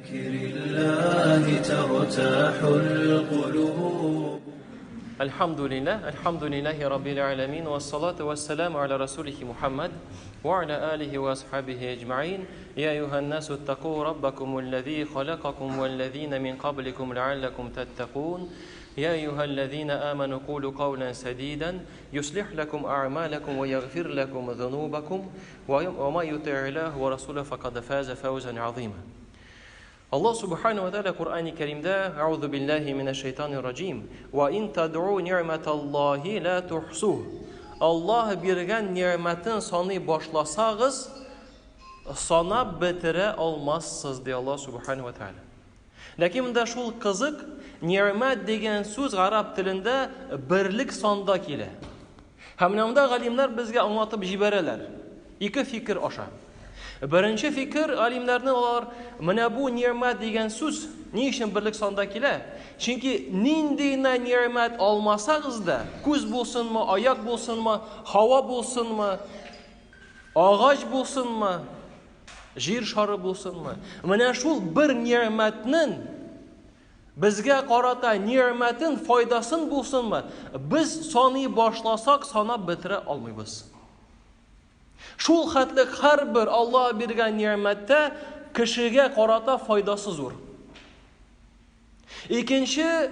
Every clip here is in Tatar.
بذكر الله ترتاح القلوب. الحمد لله، الحمد لله رب العالمين، والصلاة والسلام على رسوله محمد وعلى آله وأصحابه أجمعين. يا أيها الناس اتقوا ربكم الذي خلقكم والذين من قبلكم لعلكم تتقون. يا أيها الذين آمنوا قولوا قولا سديدا يصلح لكم أعمالكم ويغفر لكم ذنوبكم، وما يطع الله ورسوله فقد فاز فوزا عظيما. Аллаһ Субхану ва Тааля Коръәни Кәримдә: "Әгъузу биллаһи минәш шайтанир раҗим. Ва ин тад'у ни'маталлаһи ла тухсух." Аллаһ биргән ни'мәтен саный башласагыз, санап бетерә алмассыз, ди Аллаһ Субхану ва Тааля. Ләкин монда шул кызык, ни'мәт дигән сүз гарәп телендә берлек санда килә. Һәм менә монда галимнәр безгә аңлатып җибәрәләр. Ике фикер аша. Беренче фикер галимнәрнең, алар менә бу ни'мәт дигән сүз ни өчен берлек санда килә? Чөнки нинди генә ни'мәт алмасагыз да, күз булсынмы, аяк булсынмы, һава булсынмы, агач булсынмы, җир шары булсынмы, менә шул бер ни'мәтнең безгә карата ни'мәтен, файдасын булсынмы, без саный башласак, санап бетерә алмыйбыз. Шул хәтле һәрбер Аллаһ биргән ни'мәттә кешегә карата файдасы зур. Икенче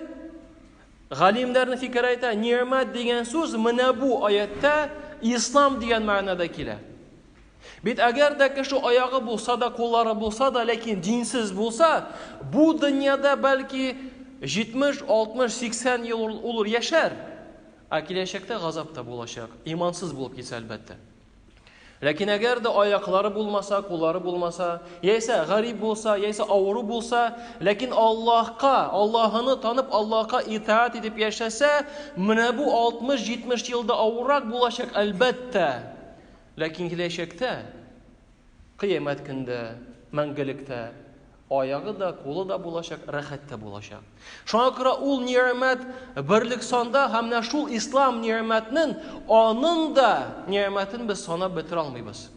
галимнәрнең фикере әйтә, ни'мәт дигән сүз менә бу аятта ислам дигән мәгънәдә килә. Бит әгәр дә кеше аягы булса да, куллары булса да, ләкин динсез булса, бу дөньяда бәлки 70, 60, 80 ел ул яшәр. Ә киләчәктә газап та булачак, имансыз булып китсә, әлбәттә. Ләкин әгәр дә аяклары булмаса, куллары булмаса, яисә гарип булса, яисә авыру булса, ләкин Аллаһка, Аллаһыны танып, Аллаһка итаать итеп яшәсә, менә бу 60-70 елда авыррак булачак, әлбәттә. Ләкин киләчәктә, кыямәт көндә, мәңгелектә аягы да, кулы да булачак, рәхәт тә булачак. Шуңа күрә ул ни'мәт берлек санда һәм менә шул ислам ни'мәтнең аның да ни'мәтен без санап бетерә алмыйбыз.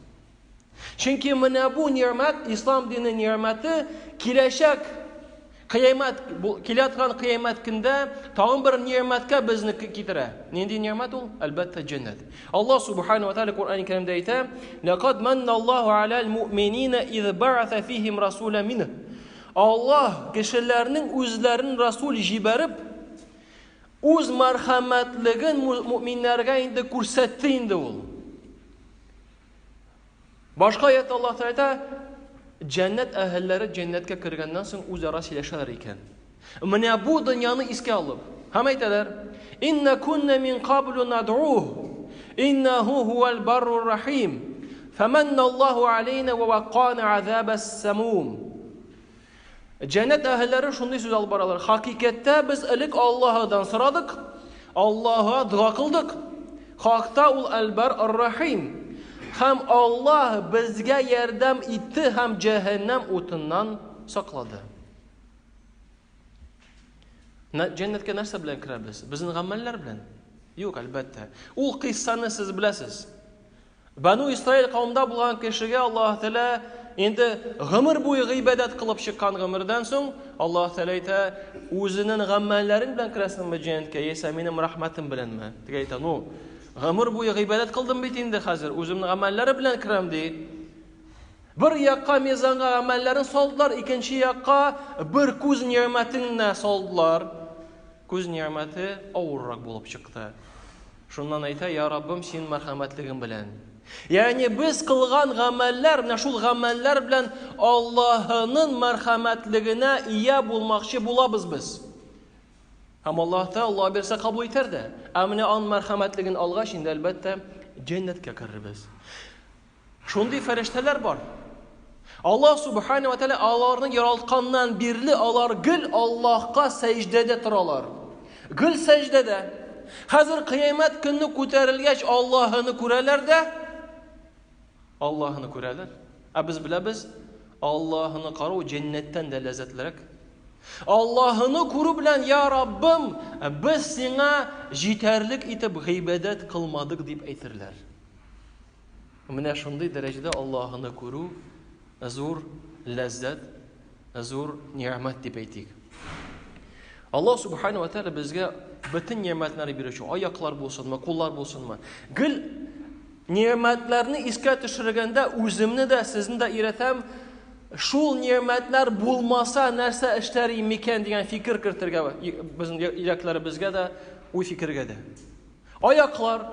Чөнки менә бу ни'мәт, ислам дине ни'мәте киләчәк кыямәт, килә торган кыямәт көндә тагын бер ни'мәткә безне китерә. Нинди ни'мәт ул? Әлбәттә, җәннәт. Аллаһ субхану ва тааля Коръән Кәримдә әйтә: "Лакад манналлаһу алал муъминина из ба'аса фихим расула мин". Аллаһ кешеләрнең үзләрен расул җибәреп, үз мәрхәмәтлеген муъминнәргә инде күрсәтте инде ул. Башка аятта Аллаһ Тәгалә әйтә, җәннәт әһелләре җәннәткә кергәннән соң үзара сөйләшәләр икән. Менә бу дөньяны искә алып, һәм әйтәләр: "Инна кунна мин каблу над'ух, иннаху хуал баррур рахим. Фаманна Аллаһу алейна ва вакана азабас самум." Җәннәт әһелләре шундый сүз алып баралар. Хакыйкатьтә без элек Аллаһыдан сорадык, Аллаһыга дога кылдык. Хакта ул Әл-Бар Ар-Рахим. Һәм Аллаһ безгә ярдәм итте һәм җәһәннәм утыннан саклады. Җәннәткә нәрсә белән керәбез? Безнең гамәлләр белән? Юк, әлбәттә. Ул кыйссаны сез беләсез. Бану Исраил кавымда булган кешегә Аллаһ Тәгалә инде гомер буе гыйбадәт кылып чыккан гомердән соң Аллаһ Тәгалә әйтә, үзенең гамәлләрең белән керәсеңме җәннәткә, яисә минем рәхмәтем беләнме? Теге әйтә, ну, гомер буе гыйбадәт кылдым бит инде хәзер, үземнең гамәлләре белән керәм ди. Бер якка мизанга гамәлләрен салдылар, икенче якка бер күз нигъмәтен генә салдылар. Күз нигъмәте авыррак булып чыкты. Шуннан әйтә, Я Раббым, син мәрхәмәтлегең белән. Ягъни без кылган гамәлләр, менә шул гамәлләр белән Аллаһының мәрхәмәтлегенә ия булмакчы булабыз без. Һәм Аллаһ та Аллаһ бирсә кабул итәр дә. Ә менә аның мәрхәмәтлеген алгач, инде әлбәттә, җәннәткә керербез. Шундый фәрештәләр бар. Аллаһ субхана ва тәгалә аларны яралтканнан бирле алар гел Аллаһка сәҗдәдә торалар. Гел сәҗдәдә. Хәзер кыямәт көнне күтәрелгәч Аллаһыны күрәләр дә Аллаһыны күрәләр. Ә без беләбез, Аллаһыны карау җәннәттән дә ләззәтлерәк. Аллаһыны күрү белән, я Раббым, без сиңа җитәрлек итеп гыйбадәт кылмадык дип әйтерләр. Менә шундый дәрәҗәдә Аллаһыны күрү зур ләззәт. зур нигъмәт дип әйтик. Аллаһ субхану ва тааля безгә бөтен нигъмәтләрне бирүче, аяклар булсынмы, куллар булсынмы. Гел нигъмәтләрне искә төшергәндә үземне дә, сезне дә өйрәтәм, шул нигъмәтләр булмаса нәрсә эшләр микән дигән фикер кертергә безнең йөрәкләребезгә дә, уй-фикергә дә. Аяклар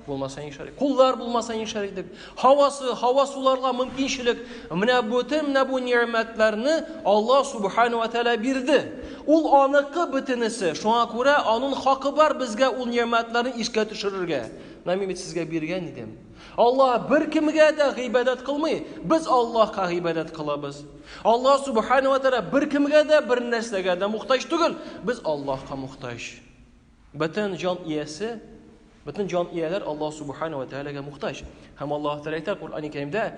булмаса нишләр идек? Куллар булмаса нишләр идек? Һавасы, һава суларга мөмкинчелек. Менә бөтен менә бу нигъмәтләрне Аллаһ субхану ва тааля бирде. Ул аныкы бөтенесе. Шуңа күрә аның хакы бар безгә ул нигъмәтләрне искә төшерергә. Менә мин бит сезгә биргән идем. Аллаһ беркемгә дә гыйбадәт кылмый. Без Аллаһка гыйбадәт кылабыз. Аллаһ субхану ва тааля беркемгә дә бер нәрсәгә дә мохтаҗ түгел. Без Аллаһка мохтаҗ. Бөтен җан иясе, бөтен җан ияләр Аллаһ субхана ва тәгаләгә мохтаҗ. Һәм Аллаһ Тәгалә әйтә Коръәни Кәримдә: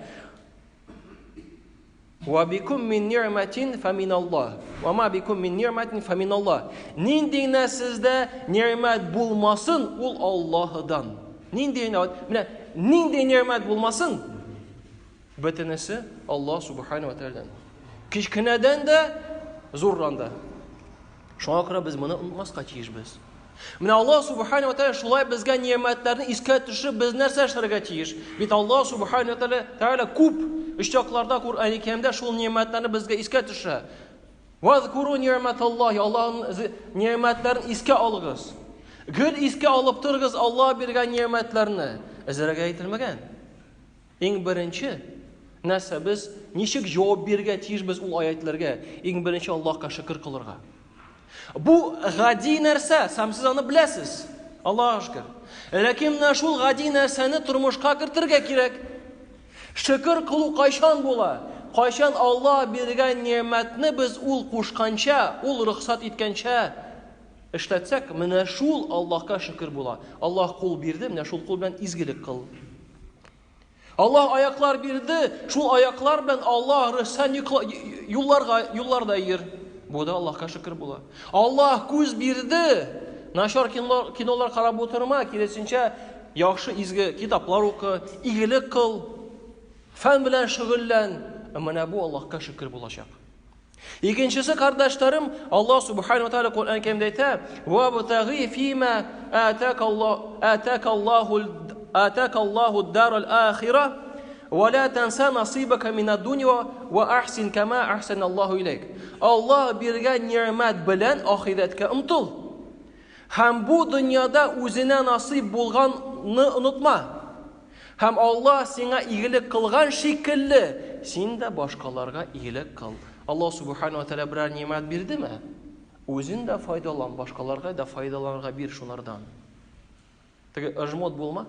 "Ва бикум мин ни'матин фамин Аллаһ. Ва ма бикум мин ни'матин фамин Аллаһ." Нинди генә сездә ни'мәт булмасын, ул Аллаһдан. Нинди генә, менә нинди ни'мәт булмасын, бөтенесе Аллаһ субхана ва тәгаләдән. Кечкенәдән дә, зурдан да. Шуңа күрә без моны онытмаска тиешбез. Менә Аллаһ субхана ва тәгалә шулай безгә ни'мәтләрне искә төшереп, без нәрсә эшләргә тиеш? Бит Аллаһ субхана ва тәгалә күп очракларда Коръәни Кәримдә шул ни'мәтләрне безгә искә төшерә. Вазкуру ни'мәталлаһи, Аллаһның ни'мәтләрен искә алыгыз. Гел искә алып торыгыз Аллаһ биргән ни'мәтләрне. Әзрәгә әйтелмәгән. Иң беренче нәрсә без ничек җавап бирергә тиешбез ул аятләргә? Иң беренче Аллаһка шөкер кылырга. Бу гади нәрсә, сәм сез аны беләсез. Аллаһка шөкер. Ләкин менә шул гади нәрсәне тормышка кертергә кирәк. Шөкер кылу кайчан була? Кайчан Аллаһ биргән нигъмәтне без ул кушканча, ул рөхсәт иткәнчә эшләтсәк, менә шул Аллаһка шөкер була. Аллаһ кул бирде, менә шул кул белән изгелек кыл. Аллаһ аяклар бирде, шул аяклар белән Аллаһ рөхсәт юлларга юлларда йөр. Бу да Аллаһка шөкер була. Аллаһ күз бирде. Начар кинолар, кинолар карап утырма, киресенчә, яхшы изге китаплар укы, игелек кыл, фән белән шөгыльлән. Менә бу Аллаһка шөкер булачак. Икенчесе, кардәшләрем, Аллаһ субхану ва тааля Коръән Кәримдә әйтә: "Вабтагы фима атака Аллаһ атака Аллаһу атака Аллаһу дар ахира ва ла танса насибака мин ад-дунья ва ахсин кама ахсана Аллаһу илейк." Аллаһ биргән нигъмәт белән ахирәткә омтыл. Һәм бу дөньяда үзенә насыйп булганны онытма. Һәм Аллаһ сиңа игелек кылган шикелле, син дә башкаларга игелек кыл. Аллаһ Субхану ва Тәгалә берәр нимәт бирдеме? Үзен дә файдалан, башкаларга да файдаланырга бир шунардан. Теге ыжмот булма.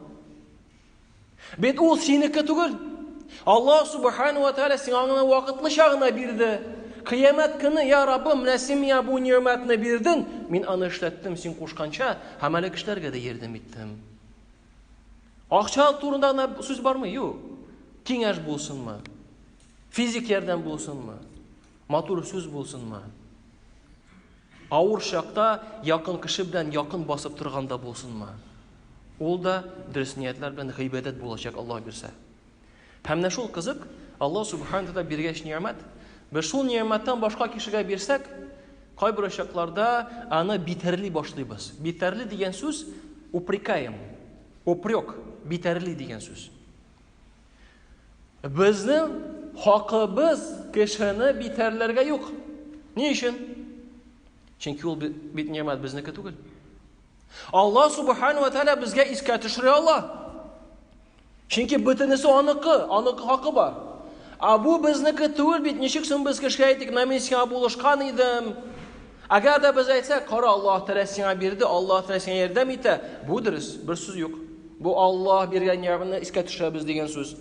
Бит ул синеке түгел. Аллаһ Субхану ва Тәгалә сиңа аны вакытлыча гына бирде. Кыямәт көне, я Раббым, менә син миңа бу нимәтне бирдең, мин аны эшләттем син кушканча, һәм әле кешеләргә дә ярдәм иттем. Акча турында гына сүз бармый, юк. Киңәш булсынмы? Физик ярдәм булсынмы? Матур сүз булсынмы? Авыр чакта якын кеше белән якын басып торганда булсынмы? Ул да дөрес ниятләр белән гыйбадәт булачак, Аллаһ бирсә. Һәм менә шул кызык, Аллаһ субхана тәгалә биргәч ни'мәт, без шул ни'мәттән башка кешегә бирсәк, кайбер очракларда аны битәрли башлыйбыз. Битәрли дигән сүз упрекаем, упрек, битәрли дигән сүз. Безнең хакыбыз кешене битәрләргә юк. Ни өчен? Чөнки ул бит ни'мәт безнеке түгел. Аллаһ субхану ва тәгалә безгә искә төшерә ала. Чөнки бөтенесе аныкы, аныкы хакы бар. Ә бу безнеке түгел бит, ничек соң без кешегә әйтик, менә мин сиңа булышкан идем. Әгәр дә без әйтсәк, кара, Аллаһ Тәгалә сиңа бирде, Аллаһ Тәгалә сиңа ярдәм итә, бу дөрес, бер сүз юк. Бу Аллаһ биргән ярдәмне искә төшерәбез дигән сүз.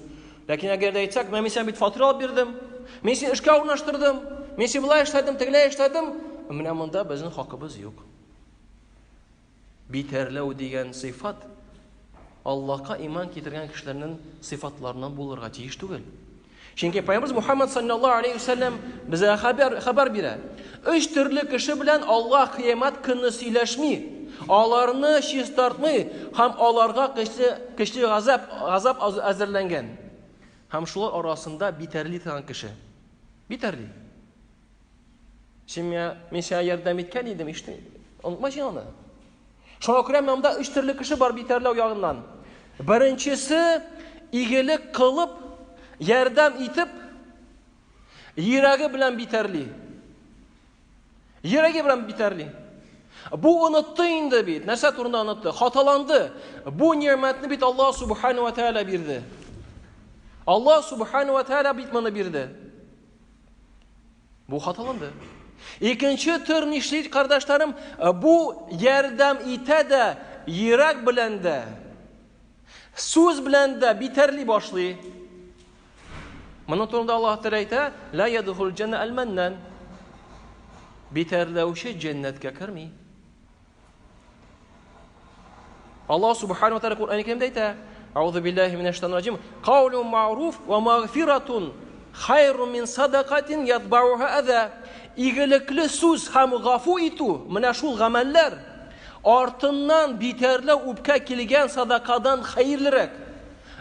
Ләкин әгәр дә әйтсәк, менә мин сиңа бит фатир алып бирдем, мин сине эшкә урнаштырдым, мин сине болай эшләдем, тегеләй эшләдем, менә монда безнең хакыбыз юк. Битәрләү дигән сыйфат Аллаһка иман китергән кешеләрнең сыйфатларыннан булырга тиеш түгел. Чөнки Пәйгамбәрбез Мухаммад саллаллаһу алейхи вәсәлләм безгә хәбәр хәбәр бирә. Өч төрле кеше белән Аллаһ кыямәт көнне сөйләшми, аларны чистартмый һәм аларга көчле көчле газап газап әзерләнгән. Һәм шулар арасында битәрли торган кеше. Битәрли. Син миңа, мин сиңа ярдәм иткән идем, ишеттең. Онытма син аны. Шуңа күрә монда өч төрле кеше бар битәрләү ягыннан. Беренчесе игелек кылып, ярдәм итеп, йөрәге белән битәрли. Йөрәге белән битәрли. Бу онытты инде бит. Нәрсә турында онытты? Хаталанды. Бу ни'мәтне бит Аллаһ субхану ва тааля бирде. Аллаһ субхану ва тааля бит моны бирде. Бу хаталанды. Икенче төр нишли, кардәшләрем? Бу ярдәм итә дә, йөрәк белән дә, сүз белән дә битәрли башлый. Моның турында Аллаһ Тәгалә әйтә, «Ла ядхул җанна аль-маннан». Битәрләүче җәннәткә керми. Аллаһ субхану ва тааля Коръән Кәримдә әйтә, Аузу биллахи минәш шайтанир раҗим. Каулун маъруф ва магфиратун хайрун мин садакатин ятбауха аза. Игелекле сүз һәм гафу итү, менә шул гамәлләр артыннан битәрләү үпкә килгән садакадан хәерлерәк.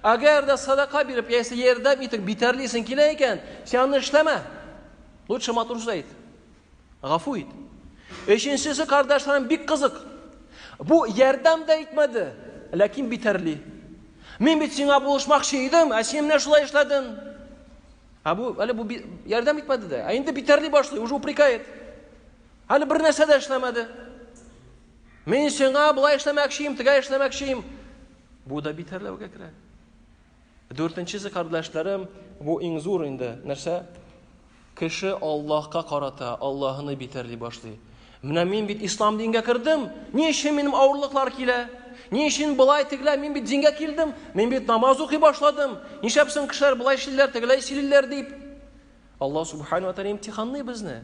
Әгәр дә садака биреп, яисә ярдәм итеп битәрлисең килә икән, син аны эшләмә. Лучше матур сүз әйт. Гафу ит. Өченчесе, кардәшләрем, бик кызык. Бу ярдәм дә итмәде, ләкин битәрли. Мин бит сиңа булышмакчы идем, ә син менә шулай эшләдең. Ә бу әле бу ярдәм итмәде дә. Ә инде битәрли башлый, уже упрекает. Әле бер нәрсә дә эшләмәде. Мин сиңа болай эшләмәкче идем, тегә эшләмәкче идем. Бу да битәрләүгә керә. Дүртенчесе, кардәшләрем, бу иң зур инде нәрсә? Кеше Аллаһка карата Аллаһыны битәрли башлый. Менә мин бит ислам дингә кердем, ни өчен минем авырлыклар килә? Ни өчен болай тегеләй? Мин бит дингә килдем, мин бит намаз укый башладым. Нишләп соң кешеләр болай эшлиләр, тегеләй сөйлиләр дип. Аллаһ субхану ва тааля имтиханлый безне.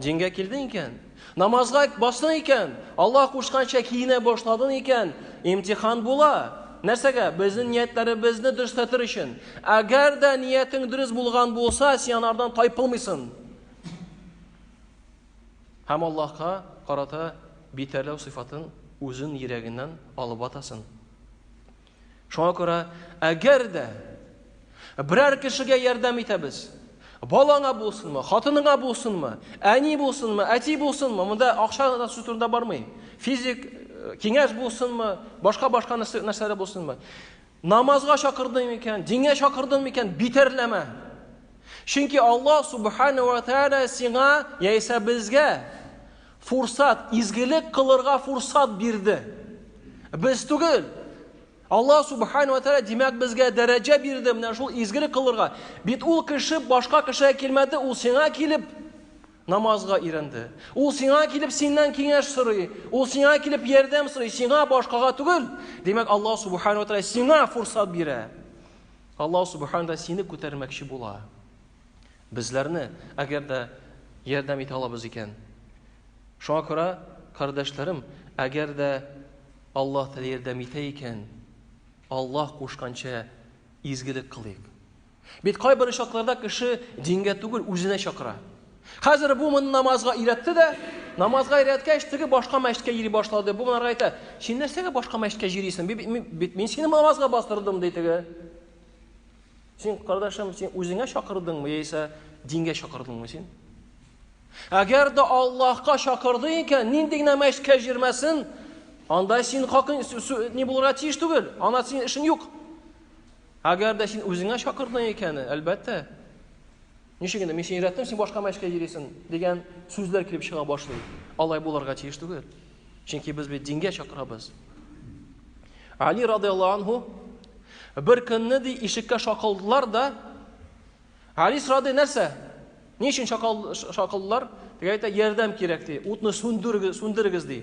Дингә килдең икән, намазга бастың икән, Аллаһ кушканча киенә башладың икән, имтихан була. Нәрсәгә? Безнең ниятләребезне дөресләтер өчен. Әгәр дә ниятең дөрес булган булса, син анардан тайпылмыйсың. Һәм Аллаһка карата битәрләү сыйфатын үзен йөрәгеннән алып атасың. Шуңа күрә, әгәр дә берәр кешегә ярдәм итәбез, балаңа булсынмы, хатыныңа булсынмы, әни булсынмы, әти булсынмы, монда акча да сүз турында бармый. Физик э, киңәш булсынмы, башка-башка нәрсәләр булсынмы. Намазга чакырдың микән, дингә чакырдың микән, битәрләмә. Чөнки Аллаһ субхана ва тааля сиңа яисә безгә фурсат, изгелек кылырга фурсат бирде. Без түгел. Аллаһ субхану ва тааля димәк безгә дәрәҗә бирде менә шул изгелек кылырга. Бит ул кеше башка кешегә килмәде, ул сиңа килеп намазга өйрәнде. Ул сиңа килеп синнән киңәш сорый, ул сиңа килеп ярдәм сорый, сиңа башкага түгел. Димәк, Аллаһ субхану ва тааля сиңа фурсат бирә. Аллаһ субхану ва тааля сине күтәрмәкче була. Безләрне, әгәр дә ярдәм итә алабыз икән. Шуңа күрә, кардәшләрем, әгәр дә Аллаһ Тәгалә ярдәм итә икән, Аллаһ кушканча изгелек кылыйк. Бит кайбер очракларда кеше дингә түгел, үзенә чакыра. Хәзер бу моны намазга өйрәтте дә, намазга өйрәткәч, теге башка мәчеткә йөри башлады. Бу монарга әйтә, син нәрсәгә башка мәчеткә йөрисең? Бит мин сине намазга бастырдым, ди теге. Син, кардәшем, син үзеңә чакырдыңмы, яисә дингә чакырдыңмы син? Әгәр дә Аллаһка чакырды икән, нинди генә мәчеткә җирмәсен, анда син хакың ни булырга тиеш түгел, анда синең эшең юк. Әгәр дә син үзеңә чакырдың икән, әлбәттә, ничек инде мин сине өйрәттем, син башка мәчеткә йөрисең дигән сүзләр килеп чыга башлый. Алай булырга тиеш түгел. Чөнки без бит дингә чакырабыз. Али радиаллаһу анһу бер көнне ди ишеккә шакылдылар да, Али сорады, нәрсә? Ни өчен шакылдылар? Теге әйтә, ярдәм кирәк ди. Утны сүндерегез, сүндерегез ди.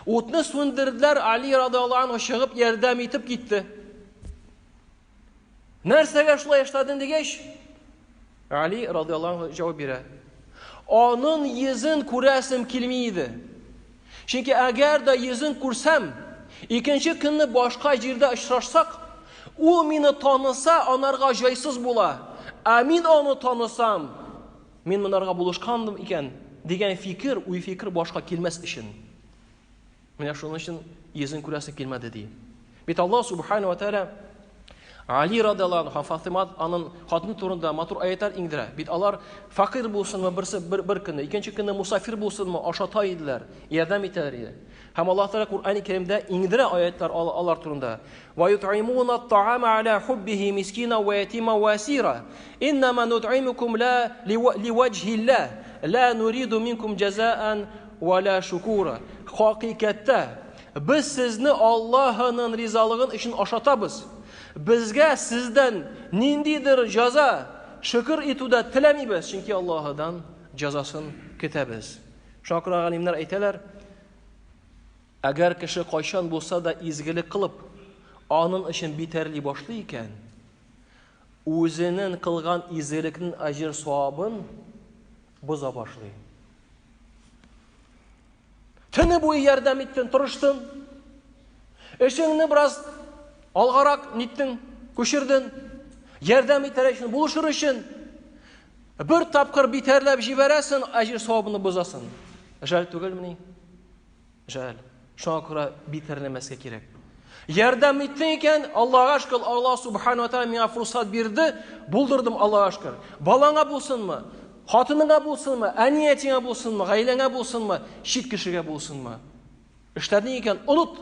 Утны сүндерделәр, Али радиаллаһу анһу чыгып ярдәм итеп китте. Нәрсәгә шулай эшләдең дигәч, Али радиаллаһу анһу җавап бирә. Аның йөзен күрәсем килми иде. Чөнки әгәр дә йөзен күрсәм, икенче көнне башка җирдә очрашсак, ул мине таныса, анарга җайсыз була. Ә мин аны танысам, мин монарга булышканмын икән, дигән фикер, уй-фикер башка килмәс өчен. Менә шуның өчен йөзен күрәсе килмәде ди. Бит Аллаһ субхану ва тааля Али радиаллаһу анһу һәм Фатыйма аның хатыны турында матур аятлар иңдерә. Бит алар факир булсынмы берсе бер, бер көнне, икенче көнне мусафир булсынмы ашата иделәр, ярдәм итәләр иде. Һәм Аллаһ Тәгалә Коръәни Кәримдә иңдерә аятлар алар турында. Ва ют'имуна ат-та'ама аля хуббихи мискина ва ятима ва асира. Иннама нут'имукум ла ливаджхилла ла нуриду минкум җазаан ва ла шукура. Хакыйкатьтә Без сезне Аллаһының ризалыгын өчен ашатабыз. Безгә сездән ниндидер җаза, шөкер итү дә теләмибез, чөнки Аллаһыдан җазасын көтәбез. Шуңа күрә галимнәр әйтәләр, әгәр кеше кайчан булса да изгелек кылып, аның өчен битәрли башлый икән, үзенең кылган изгелекнең әҗер-савабын боза башлый. Төне буе ярдәм иттең, тырыштың. Эшеңне бераз алгарак ниттең, күчердең. Ярдәм итәр өчен, булышыр өчен. Бер тапкыр битәрләп җибәрәсең, әҗер савабын бозасың. Жәл түгелмени? Жәл. Шуңа күрә битәрләмәскә кирәк. Ярдәм иттең икән, Аллаһка шөкер, Аллаһ субхану ва тааля миңа фурсат бирде, булдырдым, Аллаһка шөкер. Балаңа булсынмы, хатыныңа булсынмы, әни-әтиңә булсынмы, гаиләңә булсынмы, чит кешегә булсынмы? Эшләдең икән, оныт.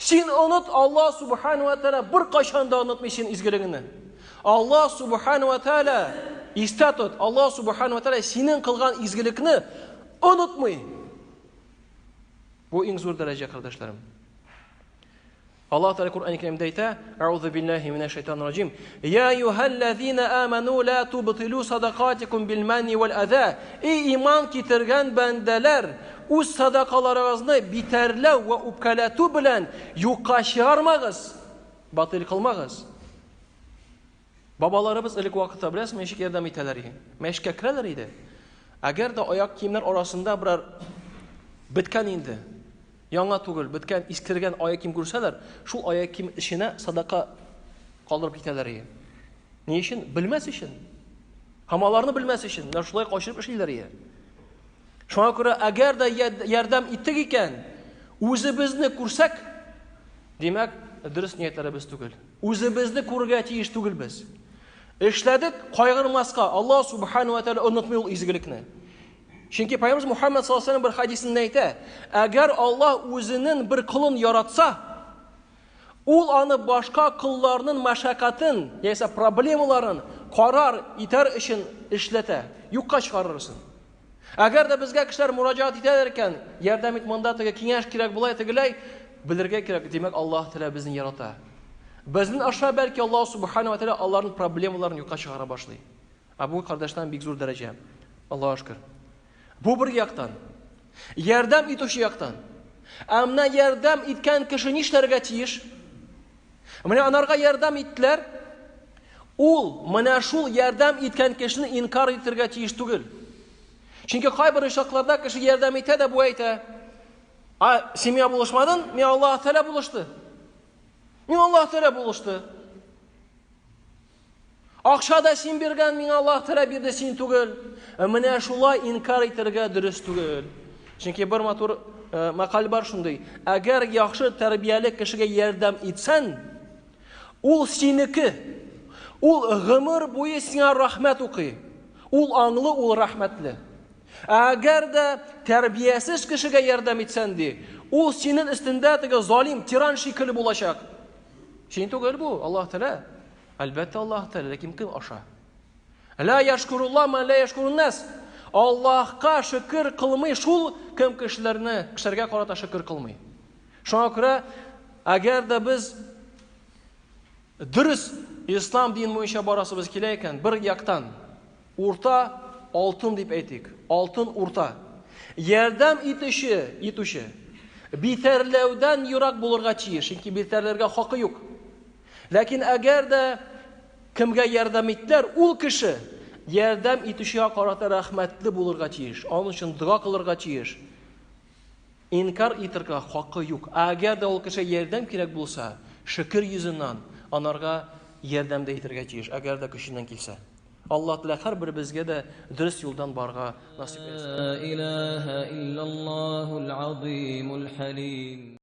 Син оныт, Аллаһ субхану ва тааля беркайчан да онытмый син изгелегеңне. Аллаһ субхану ва тааля истә тот, Аллаһ субхану ва тааля синең кылган изгелекне онытмый. Бу иң зур дәрәҗә, кардәшләрем. Аллаһ Тәгалә Коръән Кәримдә әйтә: "Әгъузу биллаһи минәш шайтанир раҗим. Я айюһаллазина аману ла тубтилу садакатикум бил манни вал аза". Эй иман китергән бәндәләр, үз садакаларыгызны битәрләү вә үпкәләтү белән юкка чыгармагыз, батил кылмагыз. Бабаларыбыз элек вакытта, беләсезме, ничек ярдәм итәләр иде? Мәчеткә керәләр иде. Әгәр дә аяк киемнәр арасында берәр беткән инде, яңа түгел, беткән, искергән аяк кием күрсәләр, шул аяк кием эченә садака калдырып китәләр иде. Ни өчен? Белмәс өчен. Һәм аларны белмәс өчен, менә шулай качырып эшлиләр иде. Шуңа күрә, әгәр дә ярдәм иттек икән, үзебезне күрсәк, димәк, дөрес ниятләребез түгел. Үзебезне күрергә тиеш түгелбез. Эшләдек, кайгырмаска. Аллаһ субхану ва тааля онытмый ул изгелекне. Чөнки Пәйгамбәребез Мухаммад саллаллаһу алейһи бер хадисендә әйтә, әгәр Аллаһ үзенең бер колын яратса, ул аны башка колларның мәшәкатен, яисә проблемаларын карар итәр өчен эшләтә, юкка чыгарыр өчен. Әгәр дә безгә кешеләр мөрәҗәгать итәләр икән, ярдәм ит монда, теге киңәш кирәк, болай тегеләй, белергә кирәк, димәк, Аллаһ Тәгалә безне ярата. Безнең аша бәлки Аллаһ Субхану ва Тәгалә аларның проблемаларын юкка чыгара башлый. Ә бу кардәшләрем бик зур дәрәҗә. Аллаһка шөкер. Бу бер яктан. Ярдәм итүче яктан. Ә менә ярдәм иткән кеше нишләргә тиеш? Менә анарга ярдәм иттеләр. Ул менә шул ярдәм иткән кешене инкар итергә тиеш түгел. Чөнки кайбер очракларда кеше ярдәм итә дә бу әйтә. А син миңа булышмадың, миңа Аллаһ Тәгалә булышты. Миңа Аллаһ Тәгалә булышты. Акча да син биргән, миңа Аллаһ Тәгалә бирде, син түгел. Ә менә шулай инкар итәргә дөрес түгел. Чөнки бер матур э, мәкаль бар шундый. Әгәр яхшы тәрбияле кешегә ярдәм итсәң, ул синеке. Ул гомер буе сиңа рәхмәт укый. Ул аңлы, ул рәхмәтле. Ә әгәр дә тәрбиясез кешегә ярдәм итсәң ди, ул синең өстендә теге залим, тиран шикелле булачак. Син түгел бу, Аллаһ Тәгалә. Әлбәттә, Аллаһ Тәгалә, ләкин кем аша? Ла яшкурулла ман ла яшкурун нас. Аллаһка шөкер кылмый шул, кем кешеләрне, кешеләргә карата шөкер кылмый. Шуңа күрә, әгәр дә без дөрес ислам дин буенча барасыбыз килә икән, бер яктан урта алтын дип әйтик, алтын урта. Ярдәм итүче, итүче битәрләүдән ерак булырга тиеш, чөнки битәрләргә хакы юк. Ләкин әгәр дә кемгә ярдәм иттеләр, ул кеше ярдәм итүчегә карата рәхмәтле булырга тиеш, аның өчен дога кылырга тиеш. Инкар итергә хакы юк. Ә әгәр дә ул кешегә ярдәм кирәк булса, шөкер йөзеннән анарга ярдәм дә итергә тиеш, әгәр дә көченнән килсә. Аллаһ Тәгалә һәрберебезгә дә дөрес юлдан барырга насыйп итсен. Ла илаһа иллаллаһул азимул хәлим.